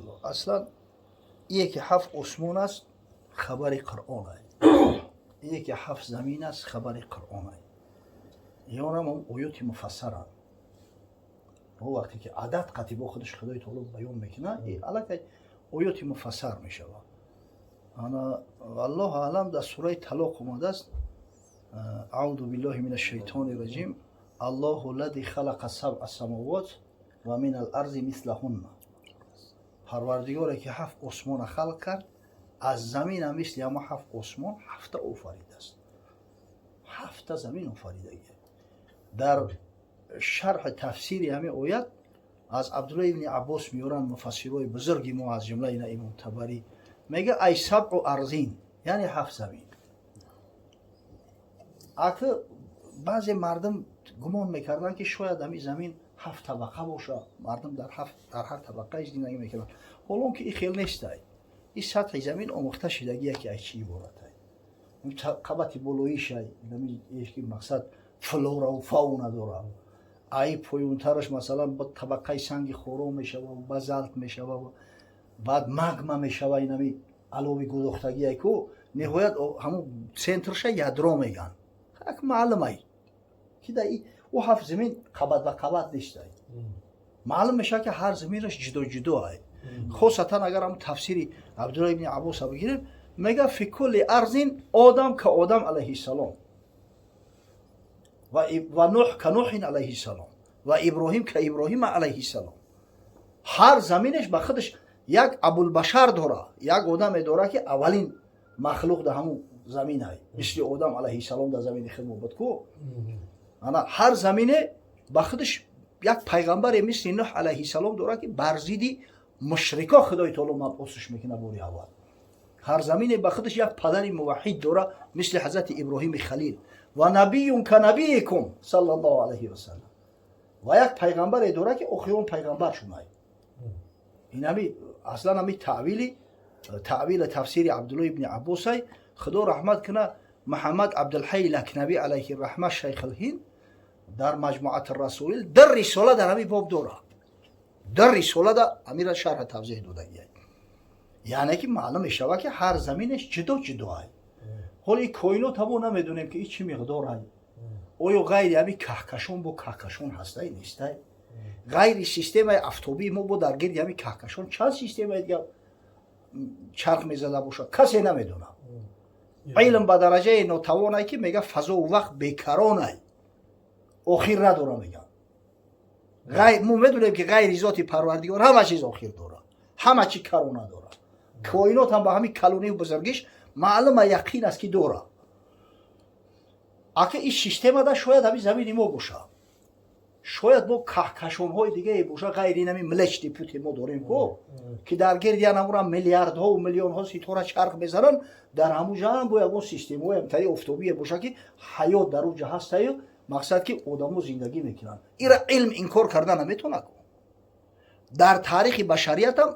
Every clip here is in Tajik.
Таоло. Аслан ие ки ҳафт осмон аст, хабари Қуръон ай, ие ки ҳафт замин аст, хабари Қуръон ай. Ёнам оёти муфассаранд. Вақте ки адад қати бо худаш Худои Таоло баён мекунад, аллакай оёти муфассар мешавад. Ана, валлоҳу аълам, дар сураи Талоқ омадааст: أعوذ بالله من الشيطان الرجيم، الله الذي خلق سبع سماوات ومن الأرض مثلهن. Парвардигоре ки ҳафт осмона халқ кард, аз замина мисли ҳама ҳафт осмон ҳафта офаридааст, ҳафта замин офаридагия. Дар шарҳи тафсири ҳамин оят аз Абдулла ибни Аббос меоранд муфассирои бузурги мо, аз ҷумла ина Имом Табарӣ мега: أي سبع أرضين, яъне ҳафт замин. Аки баъзе мардум гумон мекарданд, ки шояд ҳамин замин ҳафт табақа боша, мардум дар ҳар табақаи зиндагӣ мекарданд. Ҳолон ки ин хел нестай. Ин сатҳи замин омӯхта шидагия, ки аз чӣ иборатай. Қабати болоишай ки мақсад флораву фауна дора, ай поёнтараш, масалан, бо табақаи санги хоро мешава, базалт мешава, баъд магма мешава, инами алови гудохтагие ку, ниҳоят ҳамун центрша ядро меган. Як маълумай, ки дар ӯ ҳафт замин қабат ба қабат нестай. Маълум мешавад, ки ҳар заминаш ҷудо ҷудо ай. Хосатан агар ҳамун тафсири Абдулла ибни Аббоса бигирем, мега: في كل أرض آدم كآدم عليه السلام ونوح كنوح عليه السلام وإبراهيم كإبراهيم عليه السلام. Ҳар заминеш ба худаш як абулбашар дора, як одаме дора, ки аввалин махлуқ дар ҳамун замин ай, мисли Одам алайҳиссалом дар замини худ буд ку. Ана, ҳар замине ба худаш як пайғамбаре мисли Нуҳ алайҳиссалом дорад, ки бар зидди мушрико Худои Таоло мабусш мекунад бори аввал. Ҳар замине ба худаш як падари муваҳҳид дора, мисли ҳазрати Иброҳими Халил, ونبي كنبيكم صلى الله عليه وسلم. Ва як пайғамбаре дора, ки охирон пайғамбар шунай. Инами аслан ами таъвили тафсири Абдулло ибни Аббосай. Худо раҳмат куна, Муҳаммад Абдулҳай Лакнави алайҳи раҳма, Шайхулҳинд, дар Маҷмуат Расоил дар рисола дар ҳамин боб дора, дар рисола да амира шарҳ тавзеҳ додагия. Яъне ки маълум мешавад, ки ҳар заминеш ҷудо ҷудо ай. Ҳоло ин коинот ҳамо намедонем, ки ин чӣ миқдор ай. Оё ғайри ҳамин каҳкашон бо каҳкашон ҳастай, нестай? Ғайри системаи афтобии мо бо дар гирди ҳамин каҳкашон чанд системаи дигар чарх мезада бошад, касе намедонад. Илм ба дараҷаи нотавонай, ки мега фазову вақт бекаронай, охир надора меган. Мо медонем, ки ғайри зоти Парвардигор ҳама чиз охир дорад, ҳама чи карона дорад. Коинот ҳам ба ҳамин калонию бузургиш маълума, яқин аст, ки дорад. Ака, ин системада шояд ҳамин замини мо бошад, шояд бо каҳкашонҳои дигае боша, ғайри инами Млечный Путь мо дорем ко, ки дар гирди анамура миллиардҳову миллионҳо ситора чарх мезананд. Дар ҳамун ҷаҳам бо ягон системаҳои амтари офтобие боша, ки ҳаёт дар он ҷа ҳастаю, мақсад ки одамо зиндагӣ мекунанд. Ира илм инкор карда наметавонад. Дар таърихи башариятам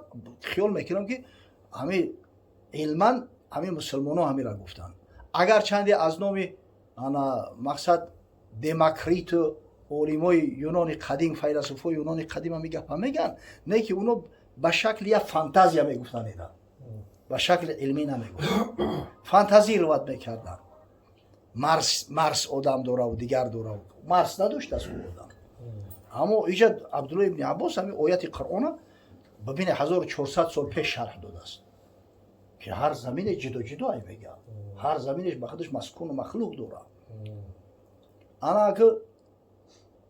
хиёл мекунам, ки ҳамин илман ҳамин мусулмонҳо ҳамира гуфтанд. Агар чанде аз номи ана мақсад Демокриту олимои Юнони қадим, файласуфои Юнони қадим ҳами гапа мегӯянд, не ки уно ба шакли як фантазия мегуфтанд, ира ба шакли илмӣ намегуфтанд, фантазировать мекарданд. Марс одам дораву дигар дораву, Марс надоштааст ӯ одам. Аммо иҷа Абдулло ибни Аббос ҳамин ояти Қуръона, бибине, 1400 сол пеш шарҳ додааст, ки ҳар замине ҷудо ҷудо ай мега, ҳар заминеш ба худаш маскуну махлуқ дорад. Ана, ки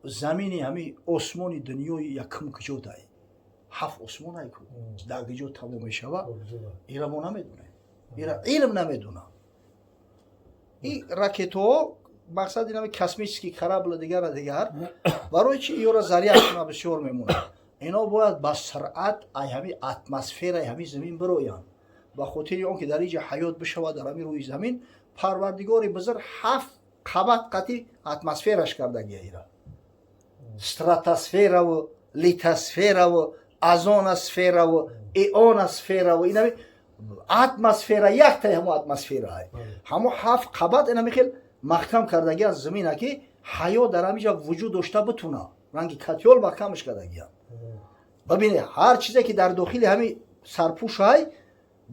замини ҳами осмони дунёи якум куҷо дай? Ҳафт осмон ай ку, дар куҷо тамом мешава, ира мо намедонем, ира илм намедонам. И ракетаҳо, мақсад инами космический корабль дигара дигар, барои чи ёра зарядшона бисёр мемонад? Ино бояд ба суръат ай ҳами атмосфераи ҳами замин бироянд. Ба хотири он ки дар инҷа ҳаёт бишавад, дар ҳами рӯи замин, Парвардигори бузург ҳафт қабат қати атмосфераш кардагия. Ира стратосфераву литосфераву озоносфераву ионосфераву инами атмосфера, яктаи ҳамо атмосфера ҳамо ҳафт қабат инами хел маҳкам кардагиан замина, ки ҳаёт дар ҳамиҷа вуҷуд дошта битуна. Ранги катёл маҳкамаш кардагиан. Бибине, ҳар чизе ки дар дохили ҳами Сарпӯшай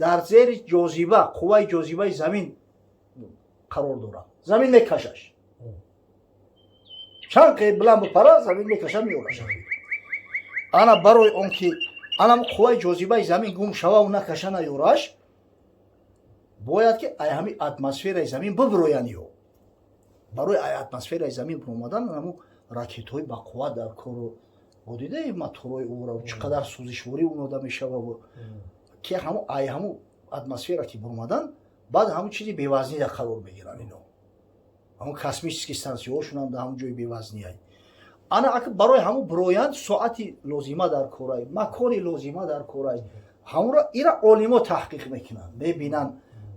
дар зери ҷозиба, қувваи ҷозибаи замин қарор дорад. Замин мекашаш. Чанд қе биланд бипара, замин мекаша, меёраш. Ана барои он ки анам қувваи ҷозибаи замин гум шававу накаша, наёраш, бояд ки ай ҳами атмосфераи замин бибироянд. Ё барои ай атмосфераи замин биромадан ҳаму ракетҳои бақувват дар кору бодидаи моторҳои ӯро чӣ қадар сӯзишворӣ унода мешававу ки ҳаму ай ҳаму атмосфера ки биромадан, баъд ҳамун чизи бевазнида қарор мегиранд. Ино ҳамун космический станцияҳошунам дар ҳамун ҷои бевазниай. Ана ака, барои ҳамун бироянд, соати лозима дар корай, макони лозима дар корай. Ҳамуро ира олимо таҳқиқ мекунанд, мебинанд,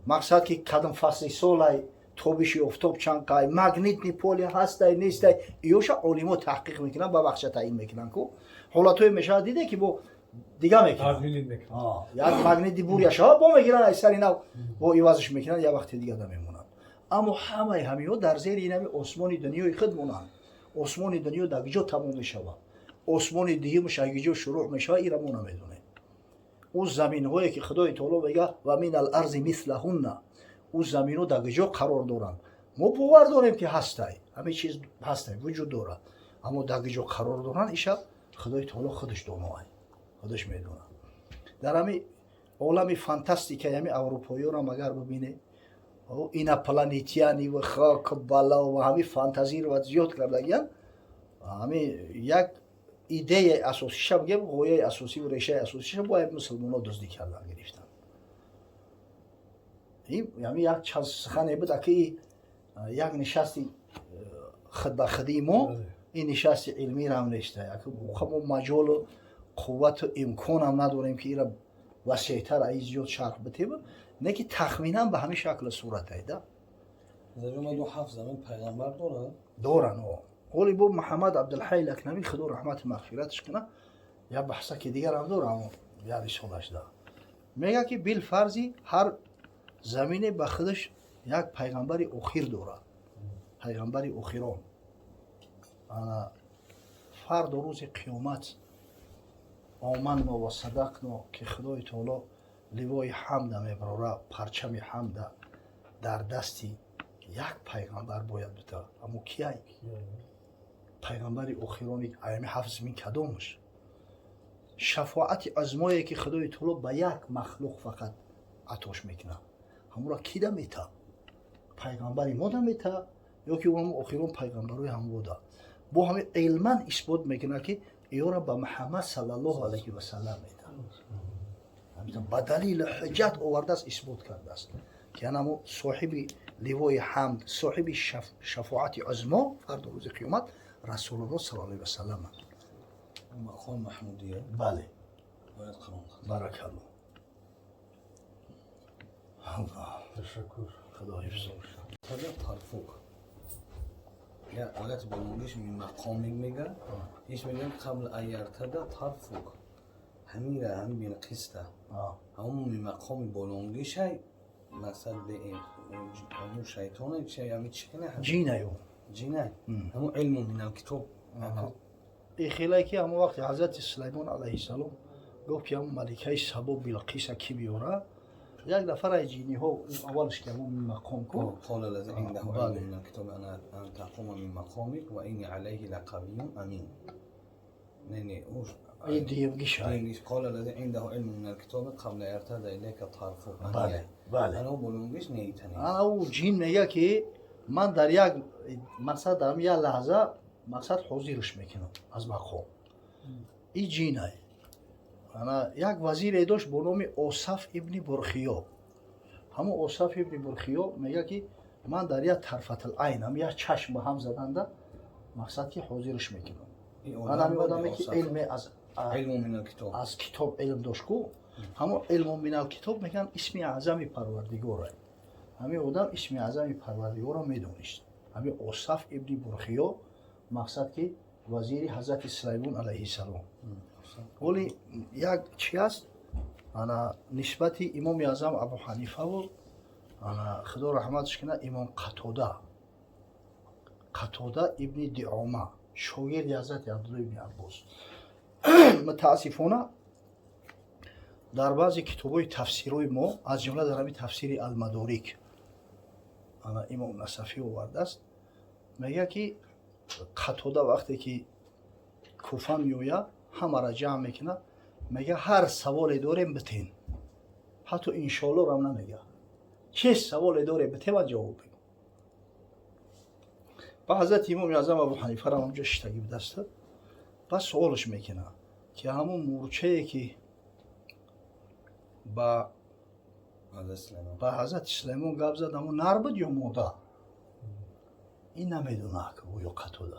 мақсад ки кадом фасли солай, тобиши офтоб чанд қай, магнитный поле ҳастай, нестай, иёша олимо таҳқиқ мекунанд, ба вақша таъин мекунанд. Ку ҳолатҳое мешавад, диде ки бо дига мекунанд, як магнити буря шава, бо мегиранд, ай сари нав бо ивазш мекунанд, як вақти дига да мемонанд. Аммо ҳамаи ҳамиҳо дар зери инами осмони дунёи худ монанд. Осмони дунё дар киҷо тамом мешавад, осмони дуюмаш аз киҷо шурӯъ мешавад, ира мо намедонем. Ӯ заминҳое ки Худои таоло мега: «Ва мин ал-арзи мислаҳунна», ӯ заминҳо дар киҷо қарор доранд? Мо бовар дорем, ки ҳастай, ҳамин чиз ҳастай, вуҷуд дорад, аммо дар киҷо қарор доранд, иша Худои таоло худаш доноай, худаш медонад. Дар ҳами олами фантастикаи ҳами аврупоиёрам агар бибинед, инопланетяне ва хок бало ва ҳами фантазиро зиёд кардагиян. Ҳами як идеяи асосиша бигем, ғояи асосиву решаи асосиша бояд мусулмонҳо дуздӣ кардан гирифтан. Ҳами як чанд сухане буд, аки як нишасти худбахудии мо, ин нишасти илмирам неста. Мо маҷолу қуввату имконам надорем, ки ира васеътар, аи зиёд шарҳ битем, не ки тахминан ба ҳамин шаклу сурат айда. Ҳафт замин пайғамбар дорад? Доран. Ҳоли бо Муҳаммад Абдулҳай Лакнавӣ, Худо раҳмати мағфираташ куна, як баҳсаки дигарам дорам, як рисолашда мега, ки билфарзи ҳар замине ба худаш як пайғамбари охир дорад, пайғамбари охирон. Фардо рӯзи қиёмат, оманно ва садақно, ки Худои таоло ливои ҳамда мебарора, парчами ҳамда дар дасти як пайғамбар бояд бита. Аммо кияй пайғамбари охирони аями ҳафт замин? Кадомаш? Шафоати узмое, ки Худои таоло ба як махлуқ фақат атош мекунад, ҳамура кида мета? Пайғамбари мо да мета ё ки ҳам охирон пайғамбарои ҳамвода? Бо ҳами илман исбот мекунад, ки иёра ба Муҳаммад саллаллоҳу алайҳи васалам мета. Ба далили ҳуҷҷат овардааст, исбот кардааст, ки анамо соҳиби ливои ҳамд, соҳиби шафоати узмо фардо рӯзи қиёмат Расулулло саллаллоҳу алайҳи васалам. Мақом маҳмудия. Бале. Бояд қарор. Баракалло, Аллоҳ. Ташаккур. Худо ҳифз бошад. Тарфук я оят болонгиш мин мақомик мега, иш мегӯям: қабл ан яртада тарфук, ҳамира ҳами Билқиста ҳамун мин мақоми болонгишай, мақсад ҳамун шайтоне чи ҳами чи кина? Ҷинаю. Ҷинай, ҳамун илму минал китоб. Ихелае, ки ҳамон вақти ҳазрати Сулаймон алайҳиссалом гуфт, ки ҳамун маликаи Сабо Билқиса кӣ биёра, як нафар аз ҷиниҳо аввалш ки ҳамун мақом ку. قال الذي عنده بله. علم من الكتاب أنا أن تقوم من مقامك وإني عليه لقوي أمين. نه نه اوش. Ин дуюмгиша. قال الذي عنده علم من الكتاب قبل يرتد إليك طرفك. Бале, бале. أنا بولونگش نیتنی. Ана ӯ ҷин мега, ки ман дар як мақсад, дар як лаҳза, мақсад, ҳозирш мекунам аз мақом. И ҷинай. Ана як вазире дошт бо номи Осаф ибни Бурхиё. Ҳамон Осаф ибни Бурхиё мега, ки ман дар як тарфатил айн, ҳам як чашм ба ҳам заданда, мақсад, ки ҳозирш мекунам. Ана ҳамин одаме, ки илме аз علم من الكتاب. Аз китоб илм дошт ку, ҳамон илму минал китоб мегӯянд, исми аъзами Парвардигора. Ҳамин одам исми аъзами Парвардигорро медонист, ҳамин Осаф ибни Бурхиё, мақсад, ки вазири ҳазрати Сулаймон алайҳиссалом. Оли як чи аст, ана нисбати имоми аъзам Абу Ҳанифаву, ана Худо раҳматш кунад, имом Қатода, Қатода ибни Диома, шогирди ҳазрати Абдулло ибни Аббос. Мутаассифона. Дар баъзе китобҳои тафсирҳои мо, аз ҷумла дар ҳамин тафсири Алмадорик, ана имом Насафӣ овардааст, мегӯяд, ки Қатода вақте ки Куфа меояд, ҳамаро ҷамъ мекунад, мегӯяд: «Ҳар саволе дорем, битен». Ҳатто иншоаллорам намегӯяд. Чӣ саволе доре, бите, ман ҷавоб бигӯ. Ба ҳазрати имоми аъзам Абу Ҳанифарам ҳамҷо шиштагӣ будаста. Баъд суолаш мекунад, ки ҳамун мурчае, ки ба ҳазрати Сулаймон гап зад, ҳамун нар буд ё мода? Ин намедонад ё Қатода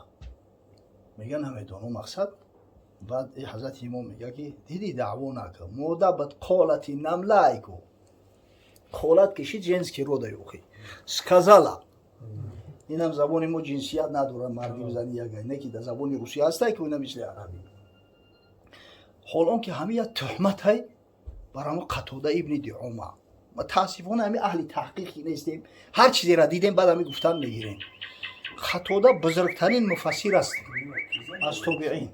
мега: «Намедонам». Мақсад, баъд ҳазрати имом мега, ки диди, даъво накун, мода бад. قالت نملة айку قالت кишид, женский род а охи сказала. Инам забони мо ҷинсият надорад, марди зани ягай не, ки дар забони русия ҳастай, ки ина мисли арабӣ. Ҳол он ки ҳами як туҳматай бар ҳамо Қатода ибни Диома. Мутаассифона, ҳами аҳли таҳқиқи нестем, ҳар чизеро дидем, баъд ҳами гуфтан мегирем. Қатода бузургтарин муфассир аст аз тобиин.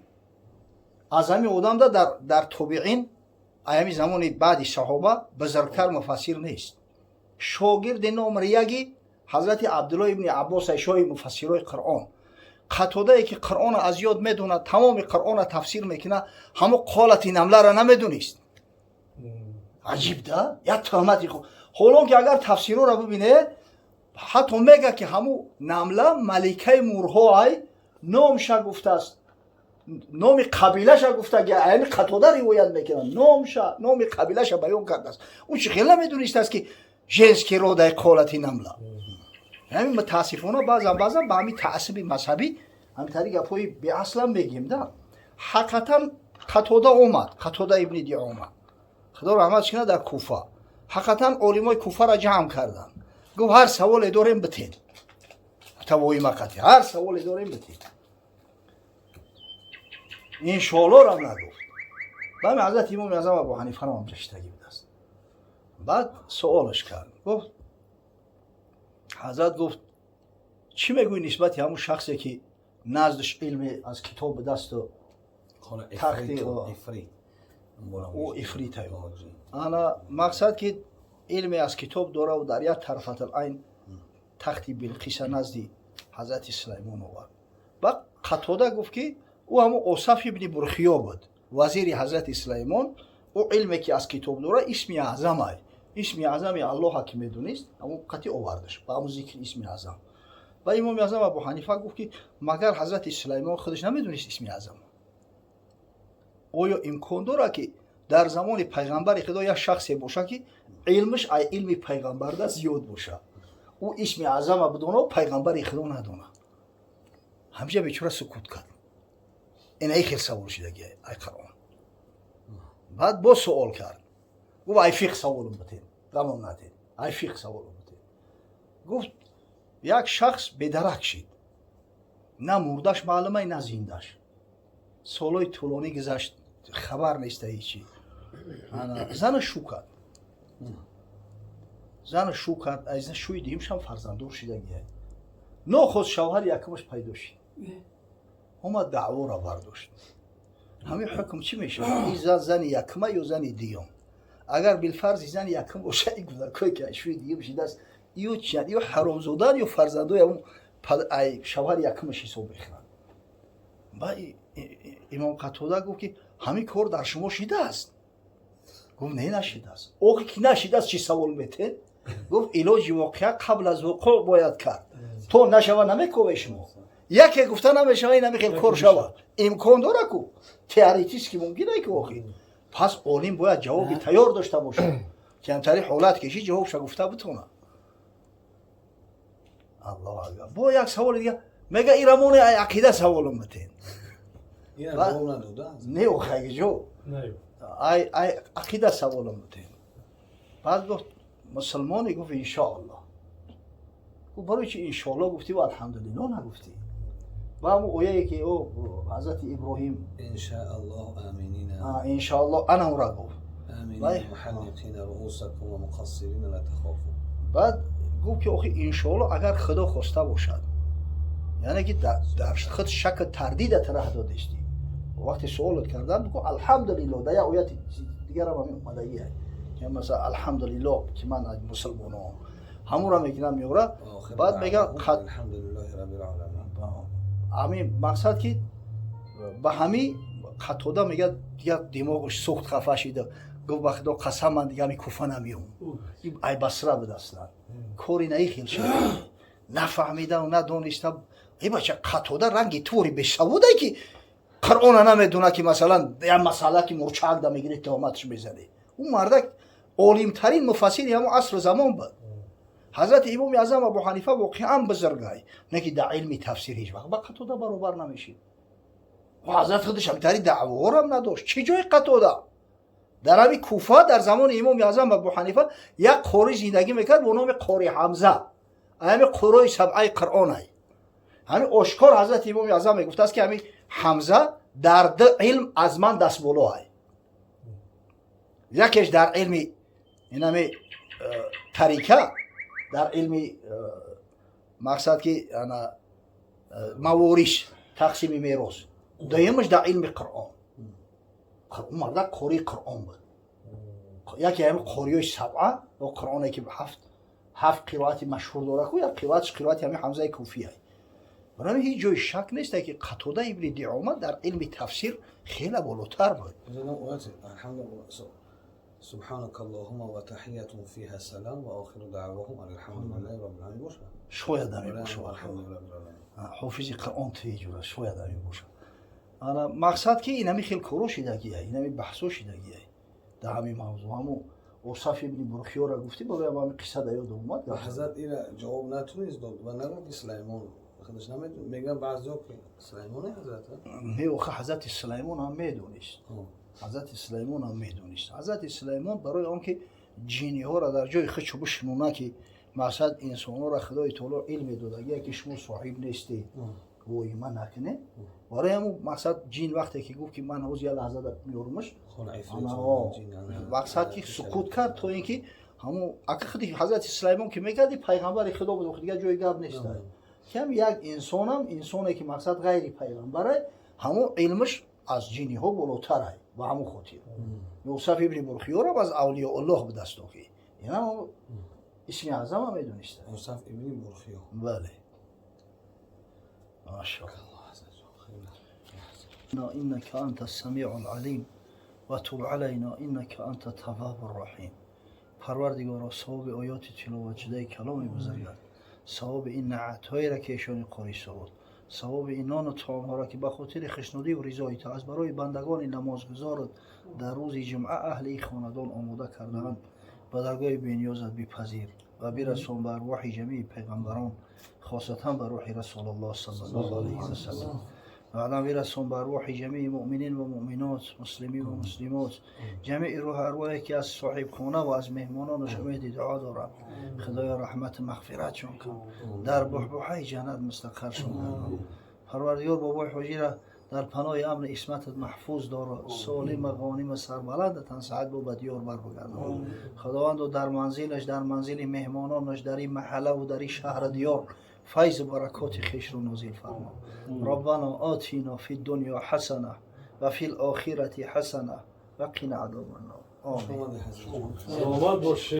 Аз ҳами одамда дар тобиин, аями замони баъди саҳоба, бузургтар муфассир нест. Шогирди номри яги ҳазрати Абдулло ибни Аббос, шоҳи муфассирои Қуръон. Қатодае, ки Қуръона аз ёд медонад, тамоми Қуръона тафсир мекунад, ҳамо قالت نملة ра намедонист. Аҷиб да, як туҳмати. Ҳолон ки агар тафсирҳоро бибинед, ҳатто мега, ки ҳаму намла маликаи мурҳо ай, номша гуфтааст, номи қабилаша гуфта, яъне Қатода ривоят мекунад, номша, номи қабилаша баён кардааст. Ӯ чи хел намедонистааст, ки женский род ай قالت نملة? Ҳамин мутаассифона, баъзан баъзан ба ҳамин таассуби мазҳабӣ ҳамин гапҳои беаслам мегем да. Ҳақиқатан, Қатода омад, Қатода ибни Диома, худо раҳматш кунад, дар Куфа ҳақиқатан олимои Куфаро ҷамъ карданд. Гуфт: «Ҳар саволе дорем, битед». Тавоимақати ҳар саволе дорем, битед, иншоаллорам нагуфт. Баъд ҳазрати имоми аъзам Абу Ҳанифарам ҳамҷа шиштагӣ будааст. Баъд суолаш кард, гуфт, ҳазрат гуфт: «Чӣ мегӯӣ нисбати ҳамун шахсе, ки наздаш илме аз китоб ба дасту тахти ӯ ифритай?» Ана, мақсад, ки илме аз китоб дораву дар як тарфатал айн тахти Билқиса назди ҳазрати Сулаймон овард. Баъд Қатода гуфт, ки ӯ ҳамун Осаф ибни Бурхиё буд, вазири ҳазрати Сулаймон. Ӯ илме, ки аз китоб дора, исми аъзамай, исми аъзами Аллоҳа ки медонист, ҳамун қатъи овардаш ба ҳамун зикри исми аъзам. Ва имоми аъзам Абу Ҳанифа гуфт, ки магар ҳазрати Сулаймон худаш намедонист исми аъзам? Оё имкон дорад, ки дар замони пайғамбари Худо як шахсе боша, ки илмаш ай илми пайғамбарда зиёд боша, ӯ исми аъзама бидона, пайғамбари Худо надона? Ҳамҷа бечора сукут кард. Ина хел савол шидаги ай Қуръон. Баъд боз суол кард, гуфт: «Ай фиқҳ саволум битен, ғамом натен, ай фиқҳ саволум битен». Гуфт: «Як шахс бедарак шид, на мурдаш маълумай, на зиндаш. Солҳои тӯлонӣ гузашт, хабар неста ҳечи. Зана шу кард, зана шу кард, аз шӯи дуюмшам фарзанддор шидагия. Нохост шавҳари якумаш пайдо шид, омад, даъвора бардошт. Ҳамин ҳукм чӣ мешавад? Ин зан зани якума ё зани дуюм? Агар билфарзи зани якум боша, ин кӯдакое, ки шӯи дуюм шидааст, ё чиянд? Ё ҳаромзодаанд, ё фарзандои ҳамун шавҳари якумаш ҳисоб мехӯранд?» Ба имом Қатода гуфт, ки ҳамин кор дар шумо шидааст? Гуфт: «Не, нашидааст». «Охи, ки нашидааст, чӣ савол метед?» Гуфт: «Илоҷи воқеа қабл аз вуқӯъ бояд кард, то нашава намекове шумо яке гуфта намешава. Ин ҳамин хел кор шава, имкон дора ку, теоретически мумкин ай ку охи. Пас олим бояд ҷавоби тайёр дошта бошад, ки ҳамтари ҳолат кеши, ҷавобша гуфта битона». Аллоҳу акбар! Бо як саволи дига мега: «Ирамони ай ақида саволум битен». Не, охагиҷо, ай ақида саволум битен. Баъд гуфт: «Мусулмоне?» Гуфт: «Иншоаллоҳ». Гуфт: «Барои чи иншоаллоҳ гуфтӣ ва алҳамдулиллоҳ нагуфтӣ?» Ва ҳамун ояе, ки ӯ ҳазрати Иброҳим иншоаллоҳ, ана ура гуфт. Баъд гуфт, ки охи, иншоаллоҳ, агар Худо хоста бошад, яъне ки дар худ шаку тардида тараҳ додистӣ. Вақте суолот кардан, гуфт: «Алҳамдулиллоҳ». Дар як ояти дига. Дигарам ҳамин омадагия, масалан, алҳамдулиллоҳ, ки ман аз мусулмонон, ҳамура мегирам, меора, баъд мега. Ҳамин мақсад, ки ба ҳами Қатода мега, дигар димоғаш сӯхт, хафа шида гуфт: «Ба Худо қасам, ман дига ҳами Куфа намеём». Ай Басра буд аслан. Кори наи хел шуд, нафаҳмида, надониста. Э бача, Қатода ранги твори бесаводай, ки Қуръона намедона, ки масалан як масъала, ки мурчак да мегири, тиҳоматш мезанӣ. Ӯ мардак олимтарин муфассири ҳамон асру замон буд. Ҳазрати Имоми Аъзам Абу Ҳанифа воқеан бузургай, не ки дар илми тафсир ҳеҷ вақт ба Қатода баробар намешид. Ҳазрат худаш ҳамтари даъворам надошт. Чӣ ҷои Қатода? Дар ҳами Куфа дар замони Имоми Аъзам Абу Ҳанифа як қори зиндагӣ мекард бо номи Қори Ҳамза, ҳами қурои сабъаи Қуръонай. Ҳами ошкор ҳазрати Имоми Аъзам мегуфтааст, ки ҳами Ҳамза дар ду илм аз ман дастболоай: якеш дар илми инами тарика, дар илми мақсад, ки ана маворис, тақсими мерос, дуюмаш дар илми Қуръон. Мардак қории Қуръон буд, яке ҳами қориёи сабъа ё Қуръоне, ки ҳафт қироати машҳур дора ку, як қироатш қироати ҳами Ҳамзаи Куфия. Барои ҳеҷ ҷои шак нест, ки Қатода ибни Диома дар илми тафсир хеле болотар буд. سبحانك اللهم وتحية فيها سلام وآخر دعواهم أن الحمد لله رب العالمين باشه. Шояд ҳамин бошад. Ҳофизи Қуръон туи шояд ҳамин бошад. Ана мақсад, ки инами хел коро шидагия, инами баҳсо шидагия дар ҳамин мавзӯъ. Ҳамо Осаф ибни Бурхиёра гуфтӣ, барои ҳами қисса да ёд омад. Ҳазрат ира ҷавоб натунист дод ва нагуфт, ки Сулаймон худаш намедон. Мегӯям, баъзеҳо, ки Сулаймоне ҳазрат. Не, охи, ҳазрати Сулаймон ҳам медонист, ҳазрати Сулаймон ҳам медонист. Ҳазрати Сулаймон барои он ки ҷиниҳоро дар ҷои худ бишнона, ки мақсад инсонҳоро Худои Таоло илме додагия, ки шумо соҳиб нестед, воима накунед. Барои ҳамун мақсад ҷин вақте ки гуфт, ки ман ҳоз як лаҳза меёрумаш, мақсад ки сукут кард, то ин ки ҳамун ака худи ҳазрати Сулаймон ки мекарди, пайғамбари Худо буд, дигар ҷои гап нест, ки ҳам як инсонам, инсоне ки мақсад ғайри пайғамбаре, ҳамун илмаш аз ҷиниҳо болотарай. Ба ҳамун хотир Юсаф ибни Бурхиёрам аз авлиёуллоҳ будаст, охи инам исми аъзама медониста. Юсаф ибни Бурхиё. Бале, машааллоҳ. إنك أنت السميع العليم وتب علينا إنك أنت التواب الرحيم. Парвардигоро, савоби оёти тиловатшудаи каломи бузургат, савоби ин наъатҳоеро, ки эшони қорӣ суруд, савоби ин нону таомҳоро, ки ба хотири хушнудиву ризои ту аз барои бандагони намозгузорат дар рӯзи ҷумъа аҳли ин хонадон омода кардаанд, ба даргоҳи бениёзат бипазир ва бирасон ба арвоҳи ҷамии пайғамбарон, хосатан ба рӯҳи Расулуллоҳ саллаллоҳу алайҳи васаллам. Баъдан бирасон ба арвоҳи ҷамии муъминин ва муъминот, муслимин ва муслимот, ҷамии рӯҳ арвоҳе, ки аз соҳибхона ва аз меҳмононаш умеди дуо дорам. Худоё, раҳмату мағфиратшон кун, дар буҳбуҳаи ҷаннат мустақаршон гардон. Парвардигор, бобои ҳоҷира дар паноҳи амни исматат маҳфуз доро, солима, ғонима, сарбаланда, тансаҳат бо ба диёр барбигардон. Худовандо, дар манзилаш, дар манзили меҳмононаш, дар ин маҳаллаву дар ин шаҳри диёр файзу баракоти хешро нозил фармо. ربنا آتنا في الدنيا حسنة وفي الآخرة حسنة وقنا عذاب النار. آمين. Саломат. Саломат бошед.